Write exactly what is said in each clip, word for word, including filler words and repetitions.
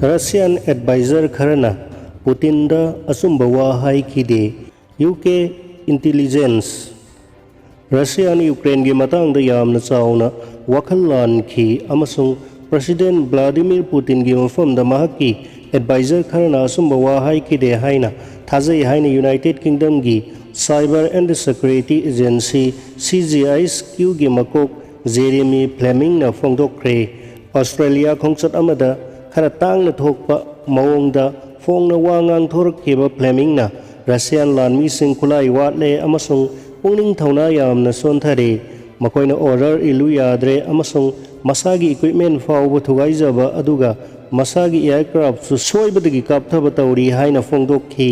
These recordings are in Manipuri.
ꯔꯁꯤꯌꯥꯟ ꯑꯦꯗꯚꯥꯏꯖꯔ ꯈꯔꯅ ꯄꯨꯇꯤꯟꯗ ꯑꯆꯨꯝꯕ ꯋꯥ ꯍꯥꯏꯈꯤꯗꯦ꯫ U K intelligence. ꯔꯁꯤꯌꯥꯅ ꯌꯨꯀ꯭ꯔꯦꯟꯒꯤ ꯃꯇꯥꯡꯗ ꯌꯥꯝꯅ ꯆꯥꯎꯅ ꯋꯥꯈꯜ ꯂꯥꯟꯈꯤ ꯑꯃꯁꯨꯡ ꯄ꯭ꯔꯁꯤꯗꯦꯟ ꯚ꯭ꯂꯥꯗꯤꯃꯤꯔ ꯄꯨꯇꯤꯟꯒꯤ ꯃꯐꯝꯗ ꯃꯍꯥꯛꯀꯤ ꯑꯦꯗꯚꯥꯏꯖꯔ ꯈꯔꯅ ꯑꯆꯨꯝꯕ ꯋꯥ ꯍꯥꯏꯈꯤꯗꯦ ꯍꯥꯏꯅ ꯊꯥꯖꯩ ꯍꯥꯏꯅ ꯌꯨꯅꯥꯏꯇꯦꯗ ꯀꯤꯡꯗꯝꯒꯤ cyber and security agency C G H ꯀ꯭ꯌꯨꯒꯤ ꯃꯀꯣꯛ ꯖꯦꯔꯦꯃꯤ ꯐ꯭ꯂꯦꯃꯤꯡꯅ ꯐꯣꯡꯗꯣꯛꯈ꯭ꯔꯦ꯫ ꯑꯣꯁꯇ꯭ꯔꯦꯂꯤꯌꯥ ꯈꯣꯡꯆꯠ ꯑꯃꯗ ꯈꯔ ꯇꯥꯡꯅ ꯊꯣꯛꯄ ꯃꯑꯣꯡꯗ ꯐꯣꯡꯅ ꯋꯥ ꯉꯥꯡꯊꯣꯔꯛꯈꯤꯕ ꯐ꯭ꯂꯦꯃꯤꯡꯅ ꯔꯁꯤꯌꯥꯟ ꯂꯥꯟꯃꯤꯁꯤꯡ ꯈꯨꯠꯂꯥꯏ ꯋꯥꯠꯂꯦ ꯑꯃꯁꯨꯡ ꯄꯨꯛꯅꯤꯡ ꯊꯧꯅꯥ ꯌꯥꯝꯅ ꯁꯣꯟꯊꯔꯦ꯫ ꯃꯈꯣꯏꯅ ꯑꯣꯔꯗꯔ ꯏꯜꯂꯨ ꯌꯥꯗ꯭ꯔꯦ ꯑꯃꯁꯨꯡ ꯃꯁꯥꯒꯤ ꯏꯀ꯭ꯋꯤꯞꯃꯦꯟ ꯐꯥꯎꯕ ꯊꯨꯒꯥꯏꯖꯕ ꯑꯗꯨꯒ ꯃꯁꯥꯒꯤ ꯑꯦꯌꯔꯀ꯭ꯔꯥꯐꯁꯨ ꯁꯣꯏꯕꯗꯒꯤ ꯀꯥꯞꯊꯕ ꯇꯧꯔꯤ ꯍꯥꯏꯅ ꯐꯣꯡꯗꯣꯛꯈꯤ꯫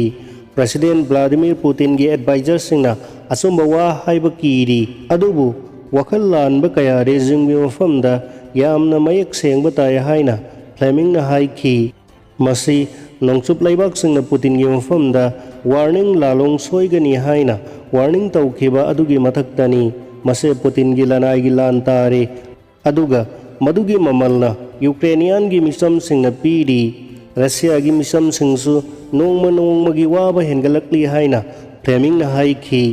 ꯄ꯭ꯔꯁꯤꯗꯦꯟ ꯚ꯭ꯂꯥꯗꯤꯃꯤꯔ ꯄꯨꯇꯤꯟꯒꯤ ꯑꯦꯗꯚꯥꯏꯖꯔꯁꯤꯡꯅ ꯑꯆꯨꯝꯕ ꯋꯥ ꯍꯥꯏꯕ ꯀꯤꯔꯤ, ꯑꯗꯨꯕꯨ ꯋꯥꯈꯜ ꯂꯥꯟꯕ ꯀꯌꯥ ꯔꯦꯖꯤꯝꯒꯤ ꯃꯐꯝꯗ ꯌꯥꯝꯅ ꯃꯌꯦꯛ ꯁꯦꯡꯕ ꯇꯥꯏ ꯍꯥꯏꯅ ꯐ꯭ꯂꯦꯃꯤꯡꯅ ꯍꯥꯏꯈꯤ꯫ ꯃꯁꯤ ꯅꯣꯡꯆꯨꯞ ꯂꯩꯕꯥꯛꯁꯤꯡꯅ ꯄꯨꯇꯤꯟꯒꯤ ꯃꯐꯝꯗ ꯋꯥꯔꯅꯤꯡ ꯂꯥꯂꯣꯡ ꯁꯣꯏꯒꯅꯤ ꯍꯥꯏꯅ ꯋꯥꯔꯅꯤꯡ ꯇꯧꯈꯤꯕ ꯑꯗꯨꯒꯤ ꯃꯊꯛꯇꯅꯤ꯫ ꯃꯁꯤ ꯄꯨꯇꯤꯟꯒꯤ ꯂꯅꯥꯏꯒꯤ ꯂꯥꯟ ꯇꯥꯔꯦ꯫ ꯑꯗꯨꯒ ꯃꯗꯨꯒꯤ ꯃꯃꯜꯅ ꯌꯨꯀ꯭ꯔꯦꯅꯤꯌꯥꯟꯒꯤ ꯃꯤꯆꯝꯁꯤꯡꯅ ꯄꯤꯔꯤ꯫ ꯔꯁꯤꯌꯥꯒꯤ ꯃꯤꯆꯝꯁꯤꯡꯁꯨ ꯅꯣꯡꯃ ꯅꯣꯡꯃꯒꯤ ꯋꯥꯕ ꯍꯦꯟꯒꯠꯂꯛꯂꯤ ꯍꯥꯏꯅ ꯐ꯭ꯂꯦꯃꯤꯡꯅ ꯍꯥꯏꯈꯤ꯫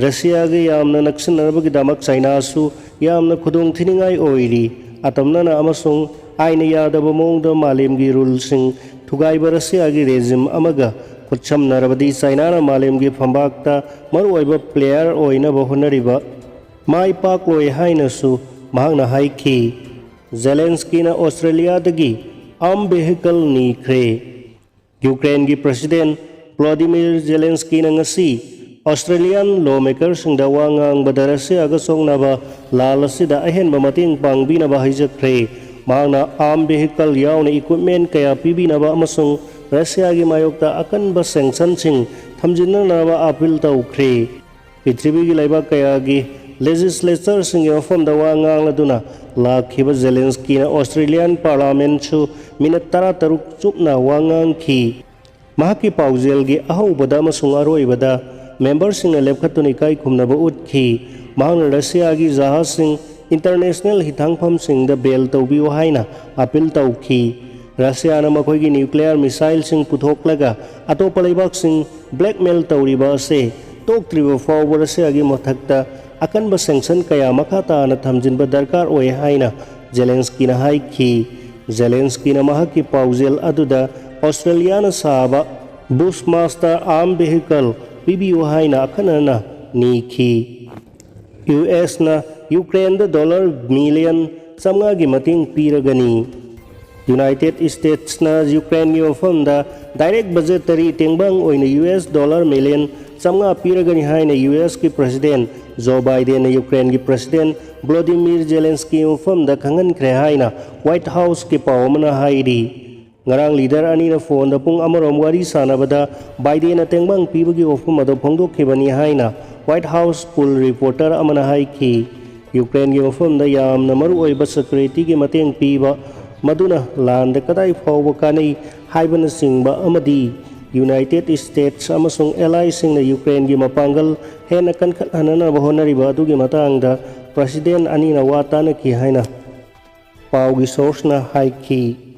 ꯔꯁꯤꯌꯥꯒ ꯌꯥꯝꯅ ꯅꯛꯁꯤꯟꯅꯔꯕꯒꯤꯗꯃꯛ ꯆꯥꯏꯅꯥꯁꯨ ꯌꯥꯝꯅ ꯈꯨꯗꯣꯡꯊꯤꯅꯤꯡꯉꯥꯏ ꯑꯣꯏꯔꯤ꯫ ꯑꯇꯝꯅꯅ ꯑꯃꯁꯨꯡ ꯑꯥꯏꯟꯅ ꯌꯥꯗꯕ ꯃꯑꯣꯡꯗ ꯃꯥꯂꯦꯝꯒꯤ ꯔꯨꯜꯁꯤꯡ ꯊꯨꯒꯥꯏꯕ ꯔꯁꯤꯌꯥꯒꯤ ꯔꯦꯖꯤꯝ ꯑꯃꯒ ꯈꯨꯠꯁꯝꯅꯔꯕꯗꯤ ꯆꯥꯏꯅꯥꯅ ꯃꯥꯂꯦꯝꯒꯤ ꯐꯝꯕꯥꯛꯇ ꯃꯔꯨꯑꯣꯏꯕ ꯄ꯭ꯂꯦꯌꯔ ꯑꯣꯏꯅꯕ ꯍꯣꯠꯅꯔꯤꯕ ꯃꯥꯏ ꯄꯥꯛꯂꯣꯏ ꯍꯥꯏꯅꯁꯨ ꯃꯍꯥꯛꯅ ꯍꯥꯏꯈꯤ꯫ ꯖꯦꯂꯦꯟꯁꯀꯤꯅ ꯑꯣꯁꯇ꯭ꯔꯦꯂꯤꯌꯥꯗꯒꯤ ꯑꯥꯔꯝ ꯚꯦꯍꯤꯀꯜ ꯅꯤꯈ꯭ꯔꯦ꯫ ꯌꯨꯀ꯭ꯔꯦꯟꯒꯤ ꯄ꯭ꯔꯁꯤꯗꯦꯟ ꯚ꯭ꯂꯥꯗꯤꯃꯤꯔ ꯖꯦꯂꯦꯟꯁꯀꯤꯅ ꯉꯁꯤ ꯑꯣꯁꯇ꯭ꯔꯦꯂꯤꯌꯥꯟ ꯂꯣ ꯃꯦꯀꯔꯁꯤꯡꯗ ꯋꯥ ꯉꯥꯡꯕꯗ ꯔꯁꯤꯌꯥꯒ ꯁꯣꯛꯅꯕ ꯂꯥꯜ ꯑꯁꯤꯗ ꯑꯍꯦꯟꯕ ꯃꯇꯦꯡ ꯄꯥꯡꯕꯤꯅꯕ ꯍꯥꯏꯖꯈ꯭ꯔꯦ꯫ ꯃꯍꯥꯛꯅ ꯑꯥꯔꯝ ꯚꯦꯍꯤꯀꯜ ꯌꯥꯎꯅ ꯏꯀ꯭ꯋꯤꯞꯃꯦꯟ ꯀꯌꯥ ꯄꯤꯕꯤꯅꯕ ꯑꯃꯁꯨꯡ ꯔꯁꯤꯌꯥꯒꯤ ꯃꯥꯌꯣꯛꯇ ꯑꯀꯟꯕ ꯁꯦꯡꯁꯟꯁꯤꯡ ꯊꯝꯖꯤꯟꯅꯅꯕ ꯑꯥꯄꯤꯜ ꯇꯧꯈ꯭ꯔꯦ꯫ ꯄ꯭ꯔꯤꯊꯤꯕꯤꯒꯤ ꯂꯩꯕꯥꯛ ꯀꯌꯥꯒꯤ ꯂꯦꯖꯤꯁꯂꯦꯆꯔꯁꯤꯡꯒꯤ ꯃꯐꯝꯗ ꯋꯥ ꯉꯥꯡꯂꯗꯨꯅ ꯂꯥꯛꯈꯤꯕ ꯖꯦꯂꯦꯟꯁꯀꯤꯅ ꯑꯣꯁꯇ꯭ꯔꯦꯂꯤꯌꯥꯟ ꯄꯥꯔꯂꯥꯃꯦꯟꯁꯨ ꯃꯤꯅꯠ ꯇꯔꯥꯇꯔꯨꯛ ꯆꯨꯞꯅ ꯋꯥ ꯉꯥꯡꯈꯤ꯫ ꯃꯍꯥꯛꯀꯤ ꯄꯥꯎꯖꯦꯜꯒꯤ ꯑꯍꯧꯕꯗ ꯑꯃꯁꯨꯡ ꯑꯔꯣꯏꯕꯗ ꯃꯦꯝꯕꯔꯁꯤꯡꯅ ꯂꯦꯞꯈꯠꯇꯨꯅ ꯏꯀꯥꯏ ꯈꯨꯝꯅꯕ ꯎꯠꯈꯤ꯫ ꯃꯍꯥꯛꯅ ꯔꯁꯤꯌꯥꯒꯤ ꯖꯍꯥꯖꯁꯤꯡ ꯏꯟꯇꯔꯅꯦꯁꯅꯦꯜ ꯍꯤꯊꯥꯡꯐꯝꯁꯤꯡꯗ ꯕꯦꯜ ꯇꯧꯕꯤꯌꯨ ꯍꯥꯏꯅ ꯑꯥꯄꯤꯜ ꯇꯧꯈꯤ꯫ ꯔꯁꯤꯌꯥꯅ ꯃꯈꯣꯏꯒꯤ ꯅ꯭ꯌꯨꯀ꯭ꯂꯤꯌꯔ ꯃꯤꯁꯥꯏꯜꯁꯤꯡ ꯄꯨꯊꯣꯛꯂꯒ ꯑꯇꯣꯞꯄ ꯂꯩꯕꯥꯛꯁꯤꯡ ꯕ꯭ꯂꯦꯛꯃꯦꯜ ꯇꯧꯔꯤꯕ ꯑꯁꯦ ꯇꯣꯛꯇ꯭ꯔꯤꯕ ꯐꯥꯎꯕ ꯔꯁꯤꯌꯥꯒꯤ ꯃꯊꯛꯇ ꯑꯀꯟꯕ ꯁꯦꯡꯁꯟ ꯀꯌꯥ ꯃꯈꯥ ꯇꯥꯅ ꯊꯝꯖꯤꯟꯕ ꯗꯔꯀꯥꯔ ꯑꯣꯏ ꯍꯥꯏꯅ ꯖꯦꯂꯦꯟꯁꯀꯤꯅ ꯍꯥꯏꯈꯤ꯫ ꯖꯦꯂꯦꯟꯁꯀꯤꯅ ꯃꯍꯥꯛꯀꯤ ꯄꯥꯎꯖꯦꯜ ꯑꯗꯨꯗ ꯑꯣꯁꯇ꯭ꯔꯦꯂꯤꯌꯥꯅ ꯁꯥꯕ ꯕꯨꯁꯃꯥꯁꯇꯔ ꯑꯥꯔꯝ ꯚꯦꯍꯤꯀꯜ ꯄꯤꯕꯤꯌꯨ ꯍꯥꯏꯅ ꯑꯈꯟꯅꯅ ꯅꯤꯈꯤ꯫ ꯌꯨ ꯑꯦꯁꯅ ꯌꯨꯀ꯭ꯔꯦꯟꯗ ꯗꯣꯂꯔ ꯃꯤꯂꯤꯌꯟ ꯆꯥꯝꯃꯉꯥꯒꯤ ꯃꯇꯦꯡ ꯄꯤꯔꯒꯅꯤ꯫ ꯌꯨꯅꯥꯏꯇꯦꯗ ꯁ꯭ꯇꯦꯠꯁꯅ ꯌꯨꯀ꯭ꯔꯦꯟꯒꯤ ꯃꯐꯝꯗ ꯗꯥꯏꯔꯦꯛ ꯕꯖꯦꯇꯔꯤ ꯇꯦꯡꯕꯥꯡ ꯑꯣꯏꯅ ꯌꯨ ꯑꯦꯁ ꯗꯣꯂꯔ ꯃꯤꯂꯤꯌꯟ ꯆꯥꯝꯃꯉꯥ ꯄꯤꯔꯒꯅꯤ ꯍꯥꯏꯅ ꯌꯨ ꯑꯦꯁꯀꯤ ꯄ꯭ꯔꯁꯤꯗꯦꯟ ꯖꯣ ꯕꯥꯏꯗꯦꯟꯅ ꯌꯨꯀ꯭ꯔꯦꯟꯒꯤ ꯄ꯭ꯔꯁꯤꯗꯦꯟ ꯚ꯭ꯂꯣꯗꯤꯃꯤꯔ ꯖꯦꯂꯦꯟꯁꯀꯤ ꯃꯐꯝꯗ ꯈꯪꯍꯟꯈ꯭ꯔꯦ ꯍꯥꯏꯅ ꯋꯥꯏꯠ ꯍꯥꯎꯁꯀꯤ ꯄꯥꯎ ꯑꯃꯅ ꯍꯥꯏꯔꯤ꯫ ꯉꯔꯥꯡ ꯂꯤꯗꯔ ꯑꯅꯤꯅ ꯐꯣꯟꯗ ꯄꯨꯡ ꯑꯃꯔꯣꯝ ꯋꯥꯔꯤ ꯁꯥꯟꯅꯕꯗ ꯕꯥꯏꯗꯦꯟꯅ ꯇꯦꯡꯕꯥꯡ ꯄꯤꯕꯒꯤ ꯋꯥꯐꯝ ꯑꯗꯨ ꯐꯣꯡꯗꯣꯛꯈꯤꯕꯅꯤ ꯍꯥꯏꯅ ꯋꯥꯏꯠ ꯍꯥꯎꯁ ꯄꯨꯜ ꯔꯤꯄꯣꯔꯇꯔ ꯑꯃꯅ ꯍꯥꯏꯈꯤ꯫ ꯌꯨꯀ꯭ꯔꯦꯟꯒꯤ ꯃꯐꯝꯗ ꯌꯥꯝꯅ ꯃꯔꯨꯑꯣꯏꯕ ꯁꯦꯀ꯭ꯌꯨꯔꯤꯇꯤꯒꯤ ꯃꯇꯦꯡ ꯄꯤꯕ, ꯃꯗꯨꯅ ꯂꯥꯟꯗ ꯀꯗꯥꯏ ꯐꯥꯎꯕ ꯀꯥꯟꯅꯩ ꯍꯥꯏꯕꯅꯆꯤꯡꯕ ꯑꯃꯗꯤ ꯌꯨꯅꯥꯏꯇꯦꯗ ꯁ꯭ꯇꯦꯠꯁ ꯑꯃꯁꯨꯡ ꯑꯦꯂꯥꯏꯁꯤꯡꯅ ꯌꯨꯀ꯭ꯔꯦꯟꯒꯤ ꯃꯄꯥꯡꯒꯜ ꯍꯦꯟꯅ ꯀꯟꯈꯠꯍꯟꯅꯕ ꯍꯣꯠꯅꯔꯤꯕ ꯑꯗꯨꯒꯤ ꯃꯇꯥꯡꯗ ꯄ꯭ꯔꯁꯤꯗꯦꯟ ꯑꯅꯤꯅ ꯋꯥ ꯇꯥꯅꯈꯤ ꯍꯥꯏꯅ ꯄꯥꯎꯒꯤ ꯁꯣꯔꯁꯅ ꯍꯥꯏꯈꯤ꯫